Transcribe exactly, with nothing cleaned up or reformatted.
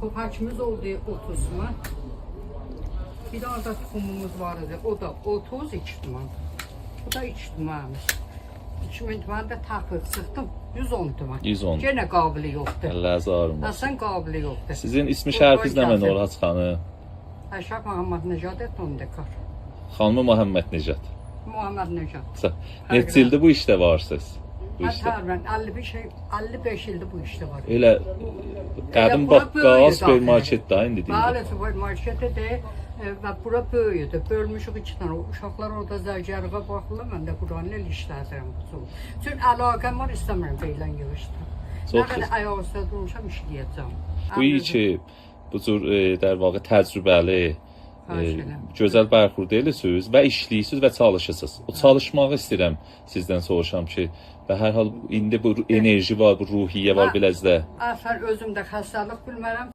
توپکیمیز اولدو اوتوز تومن. بیر دنه ده توخوموموز وار ایدی. او دا اوتوز، ایکی تومن. بو دا ایکی تومن. ایکی مین تومن ده تاپیب چیخدیم. یوز اون تومن. یوز اون. یئنه قابلی یوخدور. الله‌نیز آغریماسین. اصلاً قابلی یوخدور. سیزین اسم و شرفیز نمنه قوی اولور، حاج خانیم؟ اشرف محمدنژاد توندکار. خانیم محمدنژاد. محمدنژاد. سا-، هر نئچه ایلدیر بو ایشده وارسینیز؟ بو من ایشده. تقریباً اللی بئش، اللی بئش ایلدیر بو ایشده وارام. ائله، ائله قدیم بورا باکال، بؤیودو آخی. سوپرمارکت ده ایندی دئییل. بلی، سوپرمارکتدیر. ائ، و بورا بؤیودو. بؤلموشوک ایکی دنه. اوشاقلار اورادا زرگرلیغا باخیرلار، من ده بورانی ائله ایشله‌دیرم. چون علاقه‌م وار، ایسته‌میرم بئله ییغیشدیرام. چوخ نه قدر گؤزل. آیاق اوسته دورموشام، ایشله‌یه‌جم. بو کی، بو جور، ائ، در واقع تجربه‌لی، خواهش ائ، ائدیرم. گؤزل برخورد ائدیرسینیز و ایشله‌ییرسینیز و چالیشیرسینیز. او، هه، چالیشماغی ایسته‌ییرم سیزدن سوروشام کی، و هر حال ایندی بو رو-، انرژی وار، بو روحیه وار، من بیله‌زده. اصلاً اؤزوم ده خسته‌لیک بیلمه‌رم،